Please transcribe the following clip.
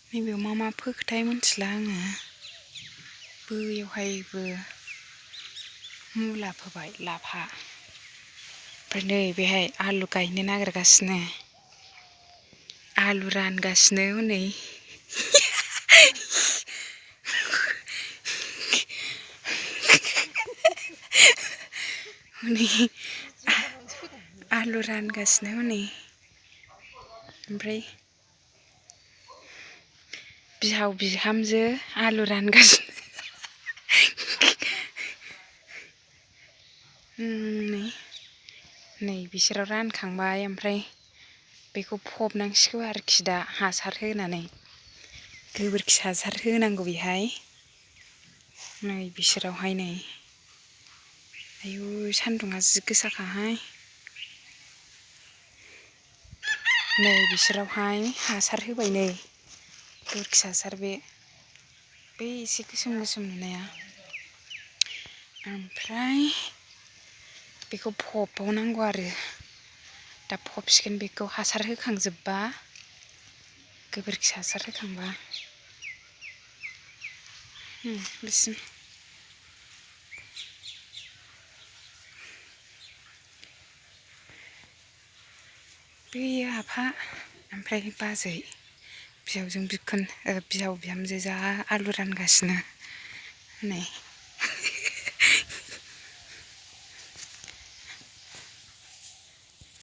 नैबेयाव मा फोखोथाय मिथिला आङो बैयावहायबो मुला फोबाय लाफा ओमफ्राय नै बेहाय आलु गायनो नागिरगासिनो आलु रानगासिनो हनै हनै आलु रानगासिनो हनै ओमफ्राय बिहाव बिहामजो आलु रानगासिनो नै बिसोरो रानखांबाय ओमफ्राय बेखौ फबनांसिगौ आरोखि दा हासार होनानै गोबोरखि हासार होनांगौ बेहाय नै बिसोरावहाय नै आयु सान्दुङा जि गोसाखाहाय नै बिसोरावहाय हासार होबाय नै गोबोरखि हासार बे एसे गोसोम गोसोम नुनाया ओमफ्राय बेखौ फबबावनांगौ आरो दा फबसिगोन बेखौ हासार होखांजोबबा गोबोरखि हासार होखांबा बिसिम बैयो आफा ओमफ्राय बाजै बिहाव बिहामजो जा आलु रानगासिनो नै